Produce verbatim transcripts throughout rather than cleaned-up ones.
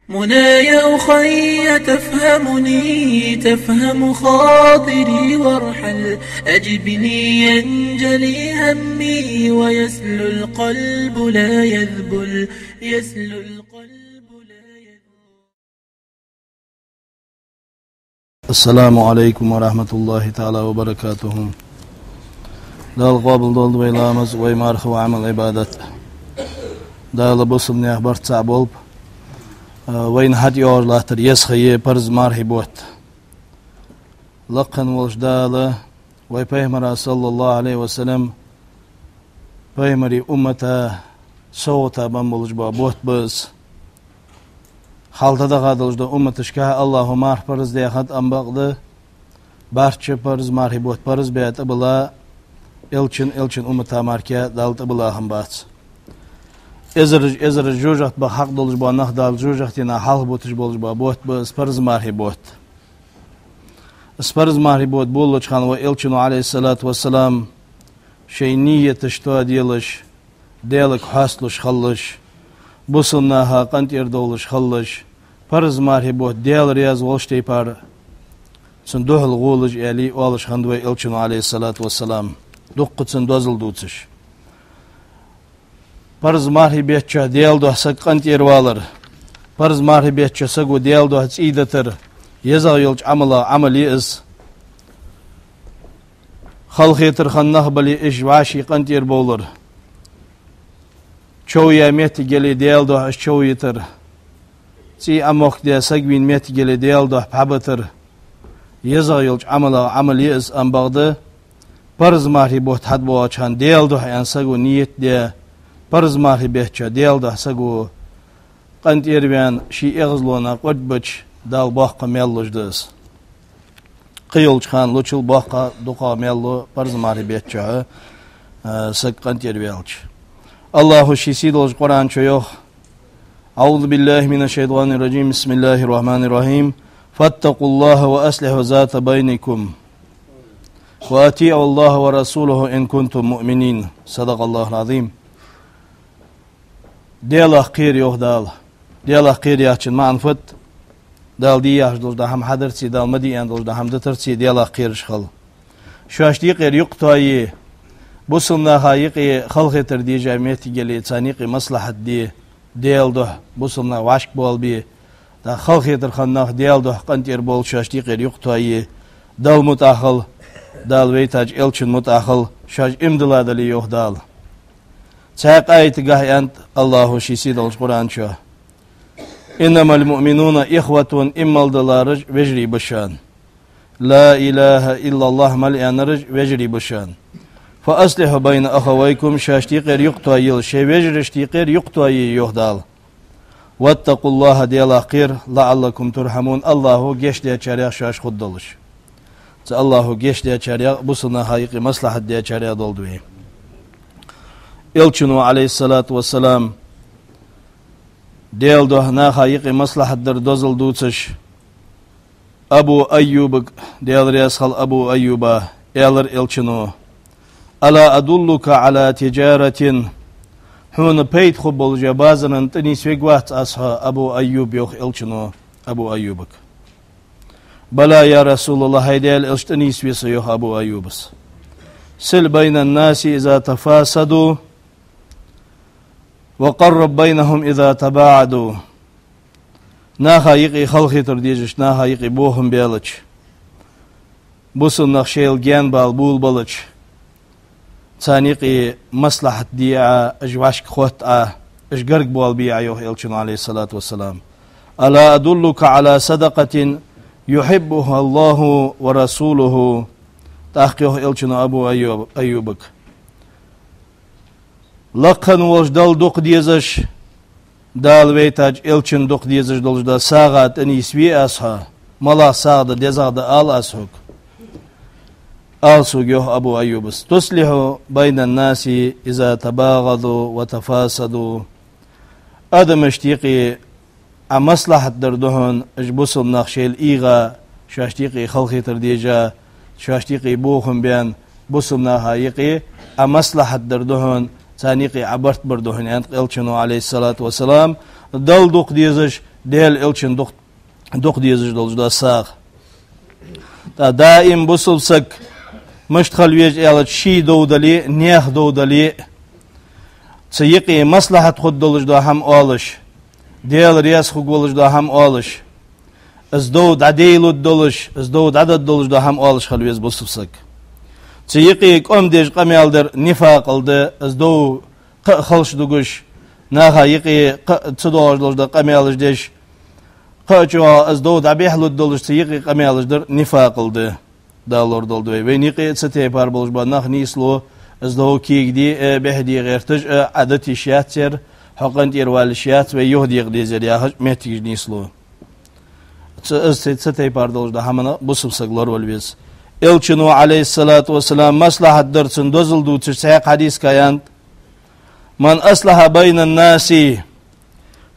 منايا أخي تفهمني، تفهم خاطري وارحل، أجبني ينجلي همي ويسلو القلب لا يذبل، يسلو القلب لا يذبل. السلام عليكم ورحمة الله تعالى وبركاته. Дала къоабал долда вай ламаз, вай марха, вай Ӏамал-Ӏибадат. Дала бусалба наьха барт цхьа болба. А, вайна хьатӀайоагӀаш латтар еза ха я, парз мархий бутт. Лакха волча Дала вай Пайхамара, саллаллахӀу Ӏалайхи ва саллам, Пайхамара уммата совгӀата бан болаш бола бутт ба из. Хьалха дӀадахача долаш долча умматашка АллахӀа марха парз даьхад, амма бакъда барт чу парз мархий бутт парз баь тӀабилла Элчан, Элчан уммата мара Дала тӀабилла хиннабац. Эзараш, эзараш жожагӀате баха хьакъ долаш бола нах Дала жожагӀатенах хьалхабуташ болаш бола бутт ба из, парз мархий бутт. Из парз мархий бутт болалуча хана вай Элчано, Ӏалайхи ссалату вассалам, шоай нийяташ тоаделаш, Даьлага хьоасталуш хилалаш, бусалба наха къинтӀера довлаш хилалаш, парз мархий бутт Даьла раьза волча тайпара цунна духьала гӀолаш, аьле, оалаш хиннад вай Элчано, Ӏалайхи ссалату вассалам, дуккха цунна дозал дувцаш. Парз мархий бетта чу Даьла духьа саг къинтӀера валар, парз мархий бетта чу саго Даьла духьа цӀий дитар, езагӀа йолча Ӏамалех Ӏамал я из. Халахетар хинна нах бале, уж вӀаший къинтӀера бовлар. Чов яь моттиг яле, Даьла духьа уж чов йитар. ЦӀий Ӏомохкадаь саг вийна моттиг яле, Даьла духьа пхьа битар. ЕзагӀа йолча Ӏамалех Ӏамал я из, амма бакъда парз мархий бутт хьатӀабоагӀача хана Даьла духьа аьнна саго нийят даь, парз мархий бетта чу Даьла духьа саго къинтӀера ваьнна, ший эгӀазлонах къорд бича, Дала боккха маьл луш да из. Кхыйолча хана лучул боккха, дукхагӀа маьл лу парз мархий бетта чу, а, саг къинтӀера ваьлча. АллахӀа ший сийдолча Къуръан чу йоах: أعوذ بالله من الشيطان الرجيم. بسم الله الرحمن الرحيم. فاتقوا الله وأصلحوا ذات بينكم وأطيعوا الله ورسوله إن كنتم مؤمنين. صدق الله العظيم. Даьлах кхера, йоах Дала. Даьлах кхера яхачун маӀан фуд? Дала де яхаш долаш дола хӀама хьадарцеи, Дала ма де аьнна долаш дола хӀама дитарцеи Даьлах кхераш хила. Шоашта юкъера юкъ тоае, бусалба наха юкъе халахетар дежа моттиг яле, царна юкъе маслахьат де, Даьла духьа бусалба нах вӀашка боалабе, тӀаккха халахетар хинна нах Даьла духьа къинтӀера бовла, шоашта юкъера юкъ тоае, Далла мутӀахьа хила, Дала вайтача Элчанна мутӀахьа хила, шоаш иман дилла дале, йоах Дала. Цхьаькха аятагахьа аьннад АллахӀа ший сийдолча Къуръан чу: إنما المؤمنون إخوة, иман мел диллараш вежарий ба шоана. لا إله إلا الله мел аьннараш вежарий ба шоана. فأصلحوا بين أخويكم, шоашта юкъера юкъ тоаела, шоай вежарашта юкъера юкъ тоае, йоах Дала. واتقوا الله, Даьлах кхера, لعلكم ترحمون, АллахӀа гешт дечарех шоаш хургдолаш. Цу АллахӀа гешт дечарех, бусалба наха юкъе маслахьат дечарех долда вай. Элчано, Ӏалайхи ссалату вассалам, Даьла духьа наха юкъе маслахьат дар дозал дувцаш, Абу Айюбага, Даьла раьза хилва Абу Айюба, аьлар Элчано: ألا أدلك على تجارة, хьона пайда хургболаш йола базар тӀанийсвергвац аз хьо, Абу Айюб, йоах Элчано Абу Айюбага. بلى يا رسول الله, хӀай Даьла Элча, тӀанийсве со, йоах Абу Айюба. صل بين الناس إذا تفاسدوا وقرب بينهم إذا تباعدوا. Наха юкъе халахетар дезаш, наха юкъе бохам баьлча, бусалба нах шоайла гаьнабала болабелча, царна юкъе маслахьат де Ӏа, уж вӀашка хотта Ӏа, уж гарга боалабе Ӏа, йоах Элчано, Ӏалайхи ссалату вассалам. ألا أدلك على صدقة يحبها الله ورسوله. ТӀаккха йоах Элчано Абу Айюб-, Айюбага: Лакха волча Далла дукха дезаш, Дала вайтача Элчанна дукха дезаш долаш дола сагӀа тӀанийсве аз хьо, малагӀа сагӀа да, дезагӀа да ала аз хьога. Ала сога, йоах Абу Айюба: تصلح بين الناس إذا تباغضوا وتفاسدوا. Адамашта юкъе Ӏа маслахьат дар да хьона, уж бусалба нах шоайла ийгӀа, шоашта юкъе халахетар дежа, шоашта юкъе бохам баьнна, бусалба наха юкъе Ӏа маслахьат дар да хьона, царна юкъе Ӏа барт бар да хьона, аьннад Элчано, Ӏалайхи ссалату вассалам. Далла дукха дезаш, Даьла Элчан дукха, дукха дезаш долаш да сагӀа. ТӀаккха даим бусалба саг мишта хила веза аьлча, ший дов дале а, наьха дов дале а, цу юкъе маслахьат хургдолаш да хӀама оалаш, Даьла раьза хургволаш да хӀама оалаш, из дов дӀадайалургдолаш, из дов дӀадаргдолаш да хӀама оалаш хила веза бусалба саг. Цу юкъе кӀом деш къамаьл дар нифакъал да, из дов кхы а халш дугаш, наха юкъе кхы а ца доагӀаш долаш да къамаьлаш деш, кхы а чӀоагӀа из дов дӀабихьалургдолаш цу юкъе къамаьлаш дар нифакъал да. Дала лорадолда вай. Вайна юкъе а цу тайпара болаш ба нах нийслу, из дов кегде а, бехде гӀерташ а, Ӏадат йиш яц ер, хьо къинтӀера вала йиш яц, вай юхадекъа дезар яхаш а моттигаш нийслу. Цу, из цу, цу тайпара долаш да хӀаманах бусалба саг лоравала веза. Элчано, Ӏалайхи ссалату вассалам, маслахьат дар цун дозал дувцаш цхьаькха хьадисага аьннад: «من أصلح بين الناس»,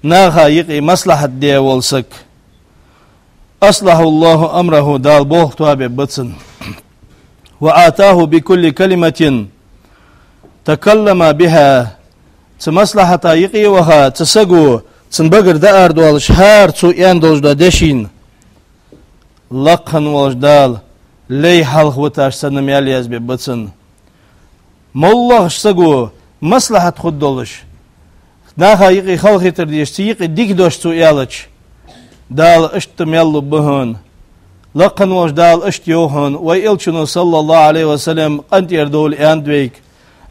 наха юкъе маслахьат даь вола саг, «أصلح الله أمره», Дала болх тоабергба цун. «وأعطاه بكل كلمة تكلم بها». Цу маслахьата юкъе ваха, цу саго, цун багара дӀаарадоалаш, хӀара цо аьнна долаш да дешийна, лакха волаш Дала лай хьалха виташ санна маьл язбергба цун. МоллагӀча саго маслахьат хургдолаш, наха юкъе халахетар деш, цу юкъе дика дош цо аьлча, Дала иштта маьл лургба хьона. Лакха волаш Дала иштта йоах хьона, вай Элчано, саллаллахӀу Ӏалайхи ва саллам, къинтӀера довла аьннад вайга: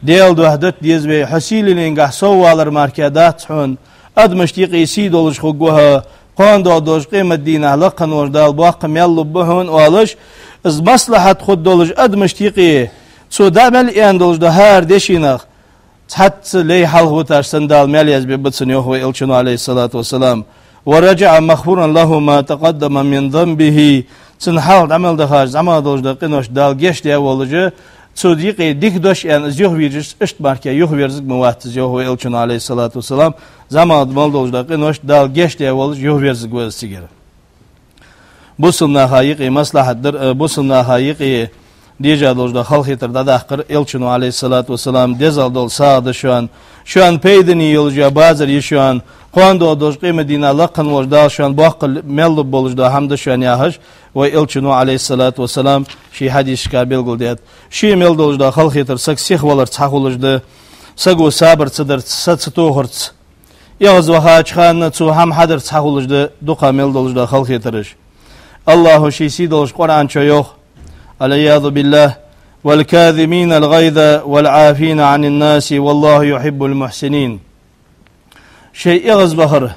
Даьла духьа дита деза вай, хьо сийленгахьа соввалар мара дац хьона, адамашта юкъе сий долаш хургва хьо, кхоана доагӀаш долча къематдийнахьа лакха волаш Дала боккха маьл лургба хьона, оалаш, из маслахьат хургдолаш адамашта юкъе цо дӀа мел аьнна долаш да хӀара дешийнах, цхьацца лай хьалха виташ санна Дала маьл язбергба цун, йоах вай Элчано, Ӏалайхи ссалату вассалам. «ورجع مغفورا له ما تقدم من ذنبه». Цун хьалха дӀа мел дахаш зӀамагӀа долаш да къинош Дала гешт даь волаш, цо юкъе дика дош аьнна, из юхавийрзаш, иштта мара юхаверзарг ма вац из, йоах вай Элчано, Ӏалайхи ссалату вассалам, зӀамагӀа мел долаш да къинош Дала гешт даь волаш юхаверзаргва из цигара. Бусалба наха юкъе маслахьат дар, э, бусалба наха юкъе дежа долаш да халахетар дӀадаккхар Элчано, Ӏалайхи ссалату вассалам, дезагӀа дола сагӀа да шоана, шоана пайдане йолаш йола базар я шоана, кхоана доагӀаш долча къематдийнахьа лакха волаш Дала шоана боккха маьл лургболаш да хӀама да шоана яхаш, вай Элчано, Ӏалайхи ссалату вассалам, ший хьадисашка белгалдаьд. Ше мел долаш да халахетар саг сихваларца хьахулаш да, саго сабар ца дарца, са ца тохарца, эгӀазвахача хана цо хӀама хьадарца хьахулаш да дукха мел долаш да халахетараш. АллахӀо ший сийдолча Къуръан чу йоах: «والعياذ بالله، والكاظمين الغيظ والعافين عن الناس والله يحب المحسنين». Шоай эгӀазвахар,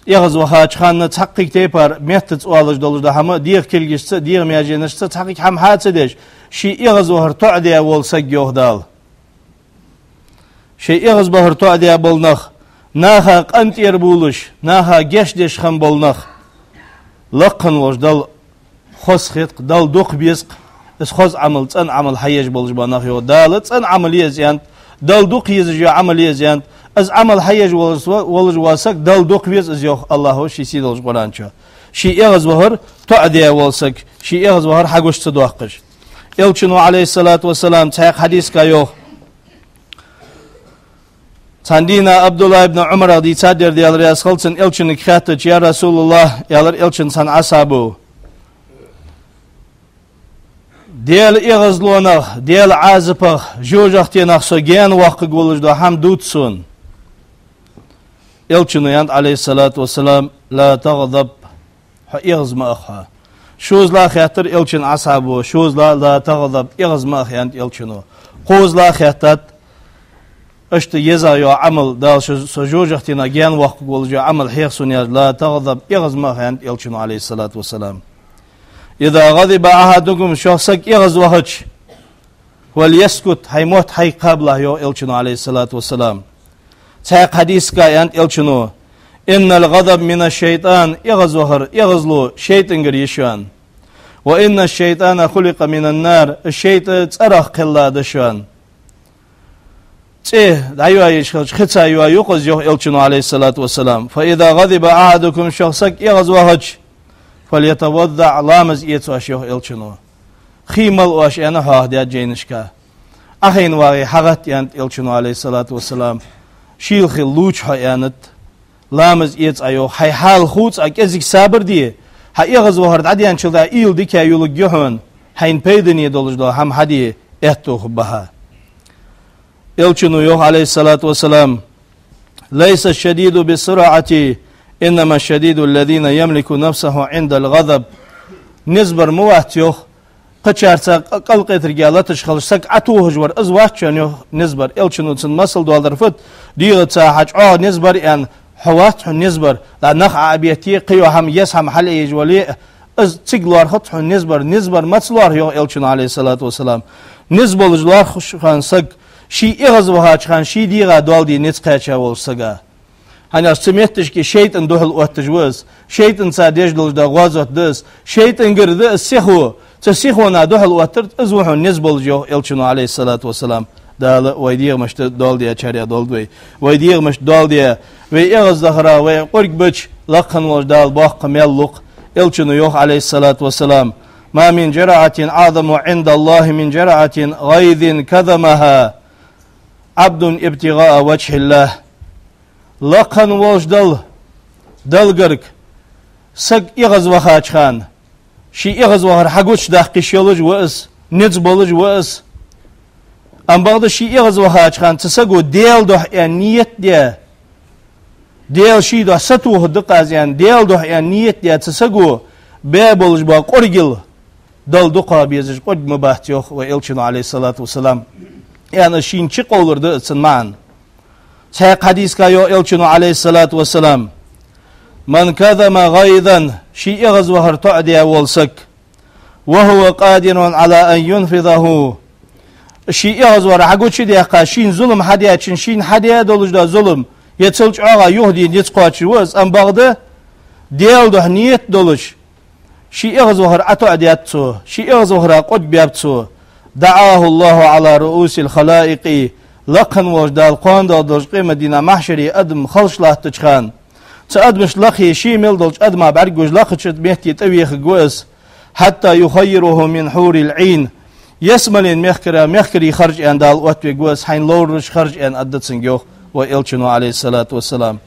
эгӀазвахача хана цхьаккха тайпара меттаца оалаш долаш да хӀама, дегӀа кулгашца, дегӀа меженашца цхьаккха хӀама хьа ца деш, ший эгӀазвахар тоӀадаь вола саг, йоах Дала. Шоай эгӀазвахар тоӀадаь бола нах, наха къинтӀера бувлаш, наха гешт деш хинна бола нах, лакха волаш Далла хоза хет, Далла дукха беза, из хоза Ӏамал, цӀена Ӏамал хьаеш болаш ба нах, йоах. Дала цӀена Ӏамал я из аьннад, Далла дукха езаш йола Ӏамал я из аьннад, из Ӏамал хьаеш волаш, волаш вола саг Далла дукха веза из, йоах АллахӀо ший сийдолча Къуръан чу. Ший эгӀазвахар тоӀадаь вола саг, ший эгӀазвахар хьагуш ца доаккхаш. Элчано, Ӏалайхи ссалату вассалам, цхьаькха хьадисага йоах. Цхьан дийнахьа ӀабдуллахӀ ибн Ӏумарах дийцад ер, Даьла раьза хилва цунна, Элчанга хаьттача: «يا رسول الله», — аьлар Элчанга цхьан асхьабо, «Даьла эгӀазлонах, Даьла Ӏазапах, жожагӀатенах со гаьна воаккхаргволаш дола хӀама дувца сона». Элчано аьннад, Ӏалайхи ссалату вассалам: «لا تغضب». Хьо эгӀаз ма аха хьо. ШозлагӀа хаьттар Элчанга асхьабо, шозлагӀа: «لا تغضب», эгӀаз ма аха, аьннад Элчано. КхозлагӀа хаьттад: «Иштта еза йола Ӏамал, Дала со, со жожагӀатенах гаьна воаккхаргволаш йола Ӏамал хьеха сона», — яхаш, «لا تغضب», эгӀаз ма аха, аьннад Элчано, Ӏалайхи ссалату вассалам. «إذا غضب أحدكم», шох саг эгӀазвахача, «فليسكت», хьай мотт хьайга кхабалахь, йоах Элчано, Ӏалайхи ссалату вассалам. Цхьаькха хьадисага аьннад Элчано: «إن الغضب من الشيطان», эгӀазвахар, эгӀазло шайтӀагара я шоана. «وإن الشيطان خلق من نار», шайтӀа цӀерах кхелла да шоана. ЦӀе дӀайоаеш хилча, хица йоаю-кх из, йоах Элчано, Ӏалайхи ссалату вассалам. «فإذا غضب أحدكم», шох саг эгӀазвахача, «فليتوضأ», ламаз эца оаш, йоах Элчано. Хий мала оаш, аьнна, хьоахадаьд жайнашка. Ӏохайна вагӀе, хьагӀатта, аьннад Элчано, Ӏалайхи ссалату вассалам. Шийла хила лувча хьо, аьннад. ламаз эца Ӏа, йоах, хьай хьал хувца Ӏа кӀезига сабар де, хьа эгӀазвахар дӀадаьнначул тӀехьагӀа уйла дика йолга я хьона, хьайна пайдане долаш дола хӀама хьаде аьттув хургба хьа. Элчано йоах, Ӏалайхи ссалату вассалам: «ليس الشديد بالصرعة، إنما الشديد الذي يملك نفسه عند الغضب». Низ бар ма вац, йоах, кхычарца къ-, кӀалкхетарга латаш хилча саг Ӏотохаш вар, из вац шоана, йоах, низ бар. Элчано цунна масал доаладаьр фуд: дегӀаца хьа чӀоагӀа низ бар аьнна, хьо вац хьона низ бар, дӀа нах Ӏо а бетте, кхыйола хӀама, еза хӀама хьалъайеш вале а, из цига лоархӀац хьона низ бар. Низ бар маца лоархӀ, йоах Элчано, Ӏалайхи ссалату вассалам? Низ болаш лоархӀаш хана саг, ший эгӀазвахача хана ший дегӀа доал де низ кхаьча волча сага. ХӀана аьлча цу метташка шайтӀан духьал отташ ва из, шайтӀанца деш долаш да гӀазот да из, шайтӀангара да из сихо, цу сихона духьал оттар, из ва хьона низ болаш, йоах Элчано, Ӏалайхи ссалату вассалам. Дала вай дегӀамашта доал дечарех долда вай. Вай дегӀамашта доал де, вай эгӀаздахара, вай къург бича, лакха волча Дала боккха маьл лу-кх. Элчано йоах, Ӏалайхи ссалату вассалам: «ما من جرعة أعظم عند الله من جرعة غيظ كظمها عبد ابتغاء وجه الله». Лакха волча Далла, Далла гарга саг эгӀазвахача хана, ший эгӀазвахар хьагучадаккха йиш йолаш ва из, низ болаш ва из. Амма бакъда ший эгӀазвахача хана цу саго Даьла духьа аьнна ният даь, Даьла ший духьа сатохаргда-кх аз аьнна, Даьла духьа аьнна ният даь цу саго баь болаш бола къургал Далла дукхагӀа безаш къург ма бац, йоах вай Элчано, Ӏалайхи ссалату вассалам. Яъни шийна чукховлар да из цун маӀан. Цхьаькха хьадиса тӀа йоах Элчано, Ӏалайхи ссалату вассалам: «من كظم غيظا», ший эгӀазвахар тоӀадаь вола саг, «وهو قادر على أن ينفذه», ший эгӀазвахар хьагучадаьккха, шийна зулам хьадаьчоа шийна хьадаь долаш дола зулам, е цул чӀоагӀа юхадена низ кхоачаш ва из, амма бакъда Даьла духьа ният долаш, ший эгӀазвахар ӀотоӀадаьд цо, ший эгӀазвахара къург баьб цо, «دعاه الله على رؤوس الخلائق», лакха волча Дала кхоана доагӀаш долча къематдийнахьа махьшаре адам халш латтача хана, цу адамашта лакхе ший мел долча адама бӀаргагуш лакхача метте тӀавехаргва из, «حتى يخيره من حور العين», ялсмален мехкара мехкарий харжа аьнна Дала оттавергва из, хьайна ловраш харжа аьнна аргда цунга, йоах вай Элчано, Ӏалайхи ссалату вассалам.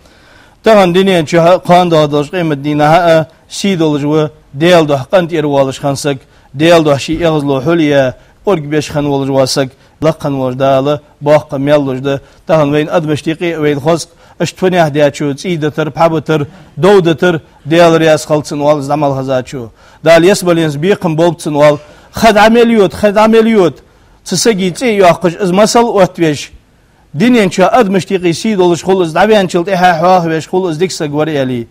Тахан дунен чухь а, кхоана доагӀаш долча къематдийнахьа а сий долаш ва Даьла духьа къинтӀера воалаш хинна саг, Даьла духьа ший эгӀазло хьулъяь, къург беш хинна волаш вола саг, лакха волча Дала боккха маьл луш да. Тахан вайна адамашта юкъе а, вайна хоза а, иштта фуннагӀа даьчо цӀий дитар, пхьа битар, дов дитар, Даьла раьза хилва цунна, оал из дӀа мел хезачо. Дала ялсмаленца бекхам болба цунна, оал, ха дӀа мел йода, ха дӀа мел йода. Цу сага цӀий йоаккхаш, из масал оттавеш, дунен чухь адамашта юкъе сий долаш хул из, дӀаваьнначул тӀехьагӀа хьоахавеш хул из, дика саг вар аьле.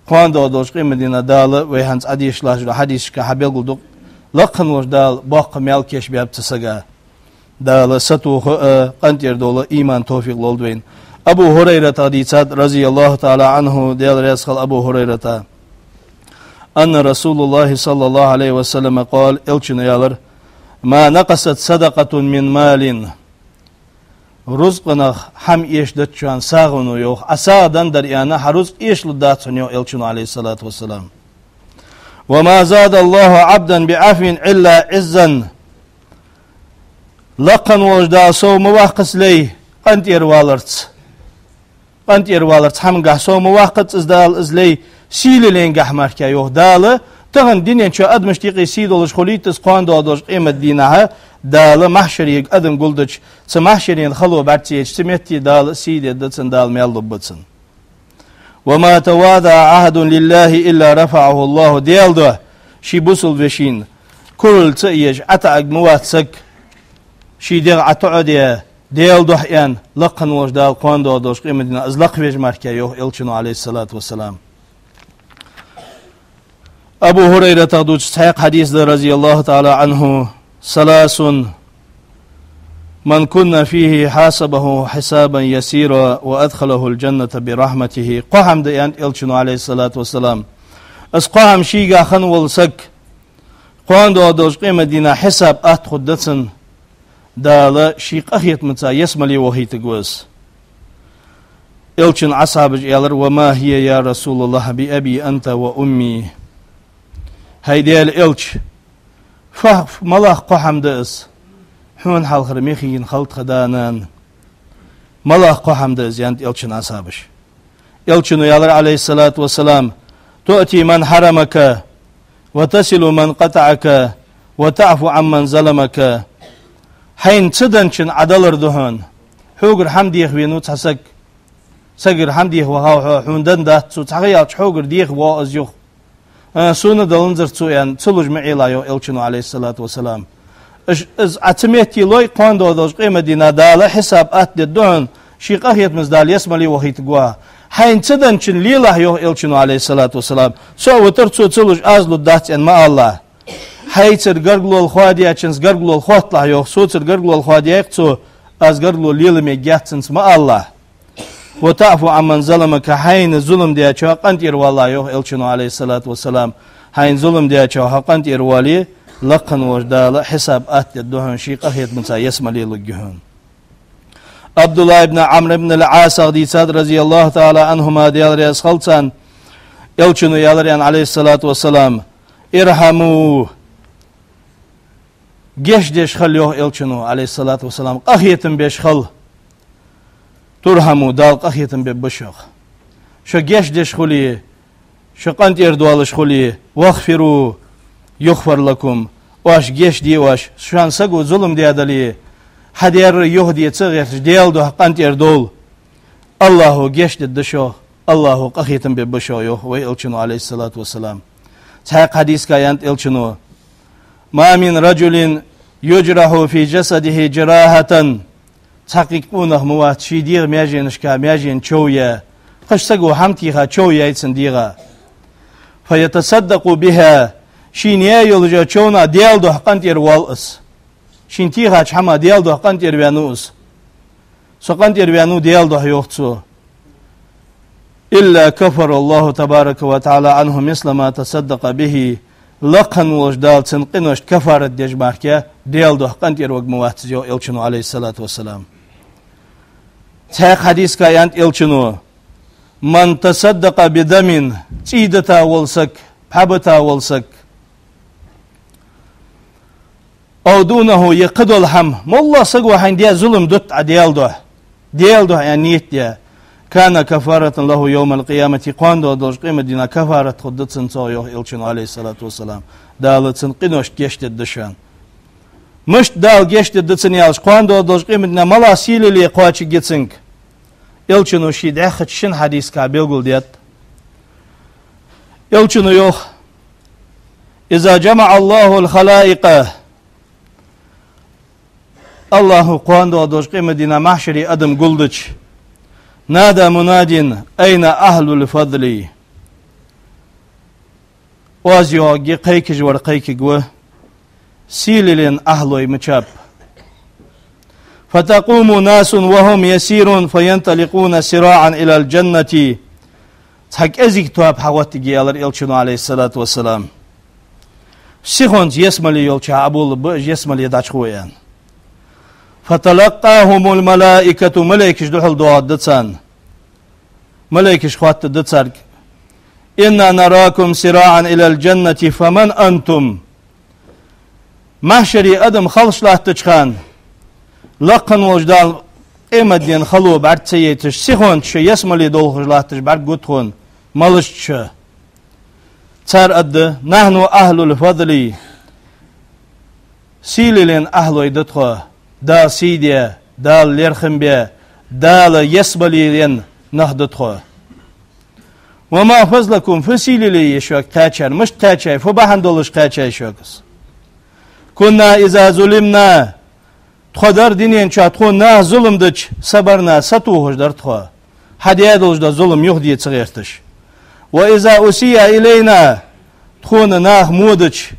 Кхоана доагӀаш долча къематдийнахьа Дала вай хӀанз Ӏодешаш латтача хьадисашка хьабелгалду-кх, лакха волча Дала боккха маьл кийчбаьб цу сага. Дала сатоха а, къинтӀера довла а иман, товфикъ лолда вайна. Абу ХӀурайратах дийцад, رضي الله تعالى عنه, Даьла раьза хилва Абу ХӀурайрата: «أن رسول الله صلى الله عليه وسلم قال», Элчано аьлар: «ما نقصت صدقة من مال». Рузкъах хӀама эшадеча сагӀано, йоах, Ӏа сагӀа деннадар аьнна, хьа рузкъа эшалургдац хьона, йоах Элчано, Ӏалайхи ссалату вассалам. «وما زاد الله عبدا بعفو إلا عزا». Лакха волча Дала сов ма ваккхац лай къинтӀера валарца. КъинтӀера валарца хӀамангахьа сов ма ваккхац из Дала, из лай сийле ленгахьа мара, йоах Дала. Тахан дунен чу адамашта юкъе сий долаш хулийта из, кхоана доагӀаш долча къематдийнахьа Дала махьшаре адам гулдича, цу махьшарен хало бӀаргацайича, цу метте Дала сий дергда цунна, Дала маьл лургба цунна. «وما تواضع أحد لله إلا رفعه الله». Даьла духьа ший бусалба вешийна курал ца еш ӀотаӀарг ма вац саг, ший дегӀ ӀотоӀадаь, Даьла духьа аьнна, лакха волча Дала кхоана доагӀаш долча къематдийнахьа из лакхвеш мара, йоах Элчано, Ӏалайхи ссалату вассалам. Абу ХӀурайратах дувцаш цхьаькха хьадис да, رضي الله تعالى عنه: «ثلاث من كن فيه حاسبه حسابا يسيرا وأدخله الجنة برحمته». Кхо хӀама да, аьннад Элчано, Ӏалайхи ссалату вассалам. Из кхо хӀама шийгахьа хинна вола саг, кхоана доагӀаш долча къематдийнахьа хьисап атта хургда цунна, Дала ший къахетамца ялсмале вохийтаргва из. Элчан асхьабаша аьлар: «وما هي يا رسول الله بأبي أنت وأمي». ХӀай Даьла Элча, фу-, малагӀа кхо хӀама да из, хьона хьалхара мехийна хила тха да-нана? МалагӀа кхо хӀама да из, аьннад Элчан асхьабаша. Элчано аьлар, عليه الصلاة والسلام: «تؤتي من حرمك، وتصل من قطعك، وتعفو عمن ظلمك». Хьайна ца денначунна Ӏа далар да хьона. Хьогара хӀама деха венав цхьа саг. Сагагара хӀама деха вахав хьо, хьона денна дац цо, цхьа ха яьлча хьогара деха воагӀа из, йоах. А, сона даланзар цо, аьнна, ца луш ма Ӏелахь, йоах Элчано, عليه الصلاة والسلام. Из, из Ӏа ца метталой, кхоана доагӀаш долча къематдийнахьа Дала хьисап атта дергда хьона, ший къахетамца Дала ялсмале вахийтаргва хьо. Хьайна ца денначунна лелахь, йоах Элчано, عليه الصلاة والسلام. Со а витар, цо ца луш, аз лургдац, аьнна, ма алалахь. Хьайцара гаргало хоадаьчунца гаргало хотталахь, йоах, соцара гаргало хоадайкх цо, аз гаргало лела мегаргьяц цунца, ма алалахь. «وتعفو عمن ظلمك», хьайна зулам даьчоа къинтӀера валалахь, йоах Элчано, عليه الصلاة والسلام. Хьайна зулам даьчоа хьо къинтӀера вале, лакха волча Дала хьисап атта дергда хьона, ший къахетамца ялсмале лургья хьона. Ӏабдуллахь ибн Ӏамр ибн аль-Ӏасах дийцад, رضي الله تعالى عنهما, Даьла раьза хилва царна, Элчано аьлар, аьнна, عليه الصلاة والسلام: «ارحموا». Гешт деш хила, йоах Элчано, عليه الصلاة والسلام, къахетам беш хила. «ترحموا», Дала къахетам бергба шух. Шо гешт деш хуле, шо къинтӀера доалаш хуле, «واغفروا يغفر لكم», оаш гешт де оаш, шоана саго зулам даь дале, хьадаьр юхаде ца гӀерташ, Даьла духьа къинтӀера довла. АллахӀо гешт дергда шух, АллахӀо къахетам бергба шух, йоах вай Элчано, عليه الصلاة والسلام. Цхьаькха хьадисага аьннад Элчано: «ما من رجل يجرح في جسده جراحة». Цхьаккха къонах ма вац, ший дегӀа маьженашка маьжена чов яь, кхыча саго хӀама теха чов яьй цун дегӀа. «فيتصدق بها», шийна яь йолча човнах Даьла духьа къинтӀера воал из. Шийна техача хӀамах Даьла духьа къинтӀера ваьннав из. Со къинтӀера ваьннав Даьла духьа, йоах цо. «إلا كفر الله تبارك وتعالى عنه مثل ما تصدق به». Лакха волча Дала цун къиношта кафарат деш мара Даьла духьа къинтӀера варг ма вац из, йоах Элчано, عليه الصلاة والسلام. Цхьаькха хьадисага аьннад Элчано: «من تصدق بدم», цӀий дита вола саг, пхьа бита вола саг, «أو دونه», е кхыдола хӀама, моллагӀа саго хьайна даь зулам дита Ӏа Даьла духьа, Даьла духьа аьнна нийт даь, «كان كفارة له يوم القيامة», кхоана доагӀаш долча къематдийнахьа кафарат хургда цунна цох, йоах Элчано, عليه الصلاة والسلام. Дала цун къиношта гешт дергда шоана. Мишта Дала гешт дергда цунна аьлча, кхоана доагӀаш долча къематдийнахьа малагӀа сийле кхоачаргья цунга, Элчано ший дӀаьхача шин хьадисага белгалдаьд. Элчано йоах: «إذا جمع الله الخلائق», АллахӀо кхоана доагӀаш долча къематдийнахьа махьшаре адам гулдича, «نادى مناد: أين أهل الفضل؟» Оаз йоагӀаргья, кхайкаш вар кхайкаргва: «Сийлен ахӀлой мичаб?» «فتقوم ناس وهم يسيرون فينطلقون سراعا إلى الجنة». Цхьа кӀезига тоаба хьагӀоттаргья, аьлар Элчано, عليه الصلاة والسلام. Сихонца ялсмале йолча Ӏоболабергба уж, ялсмале дӀачугӀо, аьнна. «فتلقاهم الملائكة», малейкаш духьал доагӀаргда царна. Малейкаша хоаттаргда царга: «إنا نراكم سراعا إلى الجنة، فمن أنتم؟» Махьшаре адам халаш латтача хана, лакха волча Дала къематден хало бӀарга ца яйташ, сихонца шо ялсмале долхаш латташ бӀаргагургда тхона, малаш да шо. Цар аргда: «نحن أهل الفضل». Сийлен ахӀлой да тхо, Дала сий даь, Дала лерхӀам баь, Дала ялсмале енна нах да тхо. «وما فضلكم», фу сийле я шуга кхаьчар, мишта кхаьчай, фу бахьан долаш кхаьчай шуга из? «كنا إذا ظلمنا», тхо дар дунен чу, тхона наха зулам дича, «صبرنا», сатохаш дар тхо, хьадаь долаш дола зулам юхаде ца гӀерташ. «وإذا أسيء إلينا», тхона наха во дича,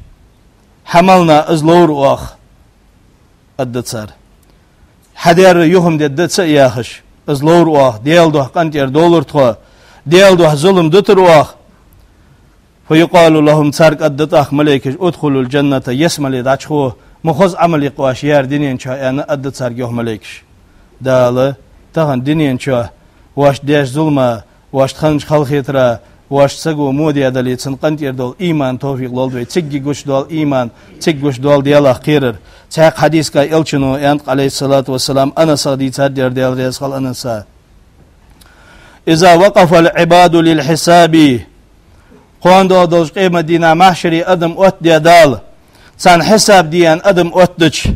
«حملنا», из ловр оаха, аргда цар. Хьадаьр юха ма дергда ца а яхаш, из ловр оаха, Даьла духьа къинтӀера довлар тхо, Даьла духьа зулам дитар оаха. «فيقال لهم», царга аргда тӀаккха малейкаша: «ادخلوا الجنة», ялсмале дӀачугӀо, ма хоза Ӏамал я-кх оаш яьр дунен чу, аьнна, аргда царга юха малейкаша. Дала тахан дунен чу оаш даьча зулама, оаш хиннача халахетара, оаш саго во даь дале, цунна къинтӀера довла иман, товфикъ лолда вай, цига гуш дола иман, цига гуш дола Даьлах кхерар. Цхьаькха хьадисага Элчано аьннад, عليه الصلاة والسلام, Анасах дийцад ер, Даьла раьза хилва Анаса: إذا وقف العباد للحساب. Кхоана доагӀаш долча къематдийнахьа, махьшаре адам оттадаь Дала, царна хьисап де аьнна адам оттадича,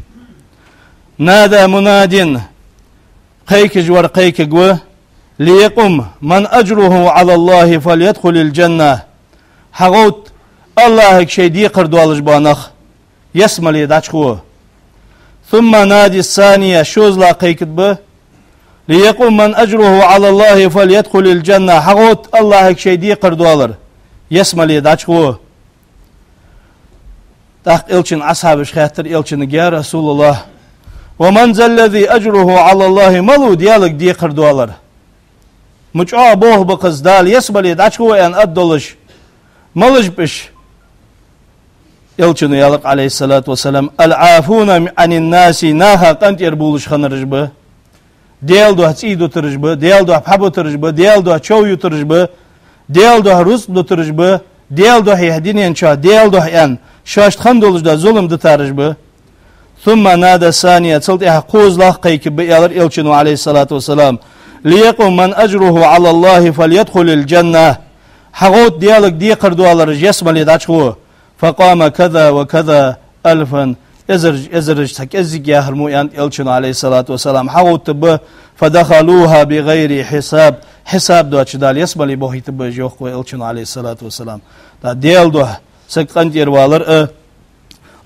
نادى مناد, кхайкаш вар кхайкаргва: ليقم من أجره على الله فليدخل الجنة. ХьагӀовтта, АллахӀага шоай декхар долаш бола нах ялсмале дӀачугӀо. ثم نادى الثاني, шозлагӀа кхайкаргба: ليقم من أجره على الله فليدخل الجنة. ХьагӀовтта, АллахӀага шоай декхар долаш ялсмале дӀачугӀо. ТӀаккха Элчан асхьабаша хаьттар Элчанга: يا رسول الله، ومن ذا الذي أجره على الله؟ Малув Даьлага декхар долаш? Ма чӀоагӀа болх ба-кх из, Дала ялсмале дӀачугӀо аьнна аргдолаш. Малаш ба уж? Элчано аьлар, عليه الصلاة والسلام: العافون عن الناس, наха къинтӀера бувлаш хиннараш ба. Даьла духьа цӀий дутараш ба, Даьла духьа пхьа бутараш ба, Даьла духьа чов ютараш ба, Даьла духьа рузкъа дутараш ба, Даьла духьа, ер дунен чу Даьла духьа аьнна, шоашта хинна долаш дола зулам дитараш ба. ثم نادى الثاني, цул тӀехьагӀа кхозлагӀа кхайкаргба, аьлар Элчано, عليه الصلاة والسلام: ليقم من أجره على الله فليدخل الجنة. ХьагӀовтта, Даьлага декхар долаш ялсмале дӀачугӀо. فقام كذا وكذا ألفا, эзараш, эзараш цхьа кӀеззига яхар мо, аьннад Элчано, عليه الصلاة والسلام. ХьагӀовттаргба, فدخلوها بغير حساب, хьисап доацаш Дала ялсмале бохийтаргба уж, йоах-кх вай Элчано, عليه الصلاة والسلام. ТӀаккха Даьла духьа саг къинтӀера валар а,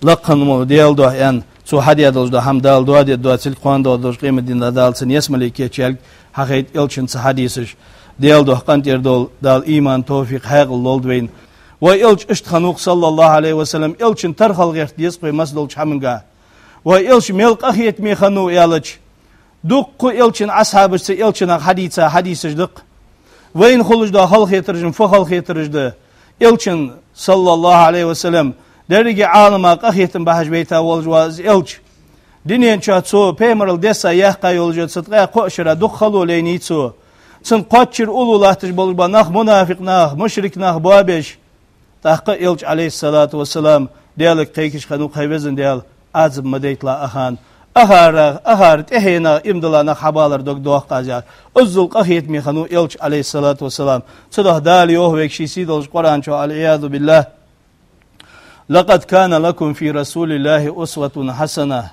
лакха хинна вола Даьла духьа аьнна, цо хьадаь долаш дола хӀама Дала доаде доацилга, кхоана доагӀаш долча къематдийнахьа Дала цунна ялсмале кийчъялга хьахайт Элчан цу хьадисаша. Даьла духьа къинтӀера довла Дала иман, товфикъ, хьаькъал лолда вайна. Вай Элча иштта хиннав-кх, صلى الله عليه وسلم, Элчан тара хила гӀерта деза-кх вай массадолча хӀаманга. Вай Элча мел къахетаме хиннав аьлча, дуккха Элчан асхьабаша цу Элчанах хьадийца хьадисаш да-кх. Вайна хулаш дола халахетараш-м фу халахетараш да? Элчан, صلى الله عليه وسلم, деррига Ӏалама къахетам бахьаш вайта волаш вола из Элча. Дунен чу цо пайхамарал десса яьккха йолаш йола цу ткъаь кхо шера дукха хало лайнай цо. Цун кхоачара уллув латташ болаш бола нах, мунафикъ нах, мушрик нах боабеш. ТӀаккха Элча, عليه الصلاة والسلام, Даьлага кхайкаш хиннав-кх: хӀай Веза Даьла, Ӏазап ма дайталахь укхарна. Укхар, укхар тӀехьенах, иман дилла нах хьабалар дог доаккх аз, аьнна. Иззал къахетаме хиннав Элча, عليه الصلاة والسلام. Цудухьа Дала йоах вайга ший сийдолча Къуръан чу, والعياذ بالله: لقد كان لكم في رسول الله أسوة حسنة.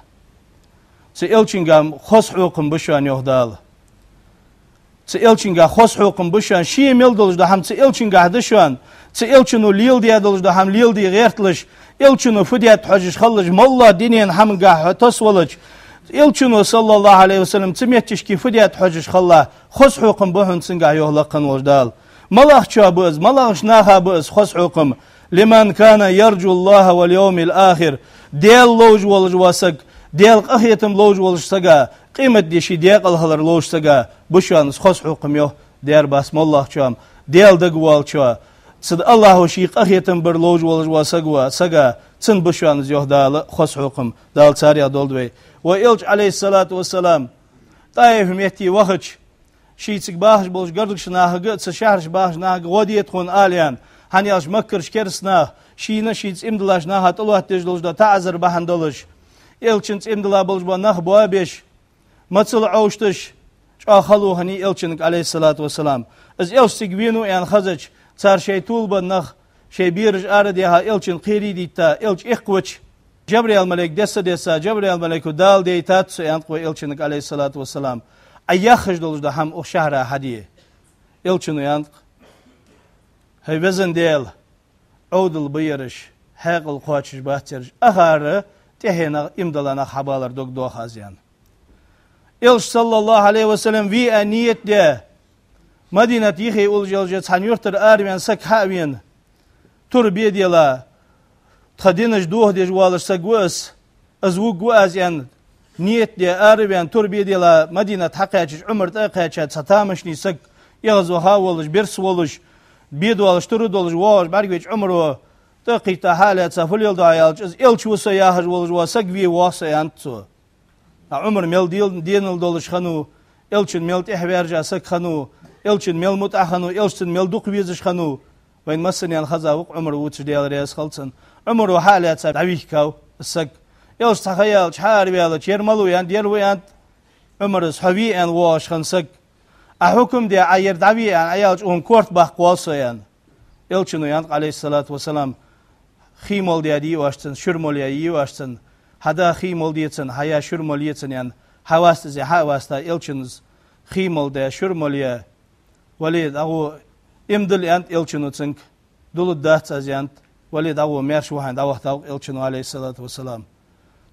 Цу Элчангахь хоза хьокхам ба шоана, йоах Дала. Цу Элчангахь хоза хьокхам ба шоана, шийна мел долаш дола хӀама цу Элчангахь да шоана, цу Элчано леладаь долаш дола хӀама леладе гӀерталаш, Элчано фу даьд хьожаш хилалаш, моллагӀа дунен хӀамангахь хьо тосвелча, Элчано, صلى الله عليه وسلم, цу метташка фу даьд хьожаш хилалахь, хоза хьокхам ба хьона цунгахь, йоах лакха хинна волча Дала. МалагӀчоа ба из, малагӀча наха ба из хоза хьокхам? لمن كان يرجو الله واليوم الآخر. Даьла ловш волаш вола саг, Даьла къахетам ловш волча сага, къематди ший даькъала хилар ловш сага ба шоана из хоза хьокхам, йоах. Дера бац моллагӀчоа-м, Даьла дага воалачоа, цу АллахӀо ший къахетам бар ловш волаш вола саг ва, сага, цунна ба шоана из, йоах Дала, хоза хьокхам. Дала царех долда вай. Вай Элча, عليه الصلاة والسلام, ТӀаиф метте вахача, ший цига бахаш болча гаргарча нахага а, цу шахьарашка бахача нахага а гӀо де тхона, ала аьнна, хӀана аьлча Маккарча кераста наха шийна а шийца иман диллача наха а тӀалоаттадеш долаш дола таӀазар бахьан долаш, Элчанца иман дилла болаш бола нах боабеш, мацал Ӏовшадеш, чӀоагӀа хало хиннай Элчанга, عليه الصلاة والسلام. Из Элча цига венав аьнна хезача, цар шоай толабенна нах, шоай бераш арадаьха, Элчанна кхерий дитта, Элча эккхавича, Жабраил малайк десса-десса, Жабраил малайко: «Дала дайтад цо, — аьннад-кх вай Элчанга, عليه الصلاة والسلام, — Ӏа яххаш долаш дола хӀама укх шахьара хьаде». Элчано аьннад-кх: «ХӀай Веза Даьла, Ӏовдал ба ераш, хьаькъал кхоачаш бац ераш, укхар тӀехьенах, иман дилла нах хьабалар дог доах аз», — аьнна. Элча, صلى الله عليه وسلم, ве а ниет де, Мадинат йиххе уллаш йолча цхьан юртара араваьнна саг хьа а вена, тур бедела, тха динаш дохадеш воалаш саг ва из, из вувргва аз аьнна, ниет де араваьнна, тур бедела Мадинат хьакхаьчача, Ӏумар тӀа а кхаьча, цхьа тамашийна саг, эгӀазваха а волаш, бирса волаш, бедоалаш, тур а долаш, воагӀаш бӀаргавайча, Ӏумара тӀа а кхийтта, хьа а лаьца, фу леладу Ӏа аьлча, из Элча ва со яхаш волаш вола саг ве воагӀа со, аьннад цо. А Ӏумар мел дел-, денал долаш хиннав, Элчанна мел тӀехьаваьржа саг хиннав, Элчанна мел мутӀахь хиннав, Элча цунна мел дукха везаш хиннав. Вайна массанена хеза ва-кх Ӏумар вувцаш, Даьла раьза хилва цунна. Ӏумара хьа а лаьца дӀавихкав из саг. Элча цхьа ха яьлча, хьаараваьлча, ер малув аьннад, ер ва аьннад Ӏумара из, хьо ве аьнна воагӀаш хинна саг. Ӏа хьукам де, Ӏа ер дӀаве аьнна, Ӏа аьлча, цунна корта баккха воал со аьнна. Элчано аьннад, Ӏалайхи ссалату вассалам, хий мала де йиъ оаш цунна, шура мала е йиъ оаш цунна, хьа да хий мала де цунна, хьа я шура мала е цунна аьнна, хьаваста из, хьа а васта Элчано из, хий мала де, шура мала е, вале дӀагӀо, иман дилла аьннад Элчано цунга. Дулларгдац аз аьннад, вале дӀагӀо, маьрша ва хьо аьнна, дӀавахийтав Элчано, Ӏалайхи ссалату вассалам.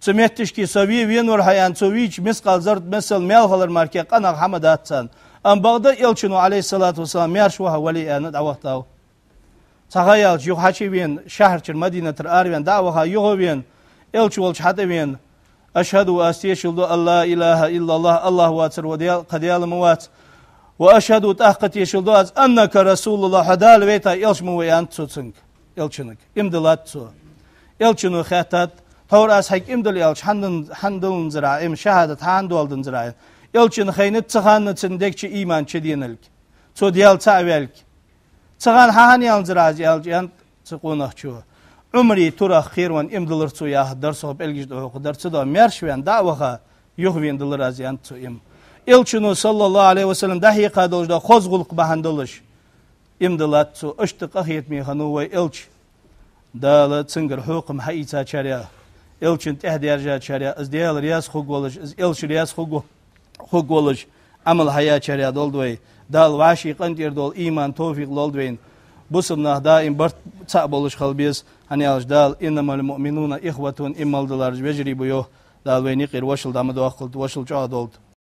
Цу метташка со ве венавар хьо аьнна, цо вийча мискъал заррат миссел маьл хилар мара кхы къинах хӀама дац цунна. Амма бакъда Элчано, Ӏалайхи ссалату вассалам, маьрша ва хьо, вале аьнна, дӀавахийтав. Цхьа ха яьлча, юха хьачувена, шахьарчура, Мадинатара аравена, дӀа а ваха, юха а вена, Элча волча хьатӀавена, «Ашхьаду», аз тешал ду, «ан ла илахӀа иллаллахӀ», АллахӀ воацар ва Даьла, кхы Даьла ма вац, «ва ашхьаду», тӀаккха тешал ду аз, «аннака расулуллахӀ», хьо Дала вайта Элча ма вий аьннад цо цунга, Элчанга. Иман диллад цо. Элчано хаьттад: «Тхьовра аз хьога иман дилла аьлча, хӀана дин-, хӀана дилланзар Ӏа иман, шахӀадат хӀана доаладанзар Ӏа?» Элчанна хайнад цу хана цун дег чу иман чуденалга, цо Даьла цаӀ ваьлга. Цу хана хьа хӀана яьланзар Ӏа из аьлча, аьннад цу къонахчо: «Ӏумара турах кхеравенна иман диллар цо яхар дар сох, пӀелгаш дӀахьокхадар, цудухьа маьрша ваьнна, дӀа а ваха, юхавена диллар аз», аьннад цо иман. Элчано, саллаллахӀу Ӏалайхи ва саллам, дӀахьекха долаш да хоза гӀулакх бахьан долаш иман диллад цо. Иштта къахетаме хиннав вай Элча. Дала цунгара хьокхам хьаийцачарех, Элчанна тӀехьа даьржачарех, из Даьла раьза хургволаш, из Элча раьза хургво-, хургволаш Ӏамал хьаяьчарех долда вай. Дала вӀаший къинтӀера дола иман, товфикъ лолда вайна. Бусалба нах даим барт цаӀ болаш хила беза, хӀана аьлча Дала: «Иннамал муъминуна ихватун», иман диллараш вежарий ба йоах. Дала вайна юкъера вошал дӀа ма доаккхалда, вошал чӀоагӀа долда.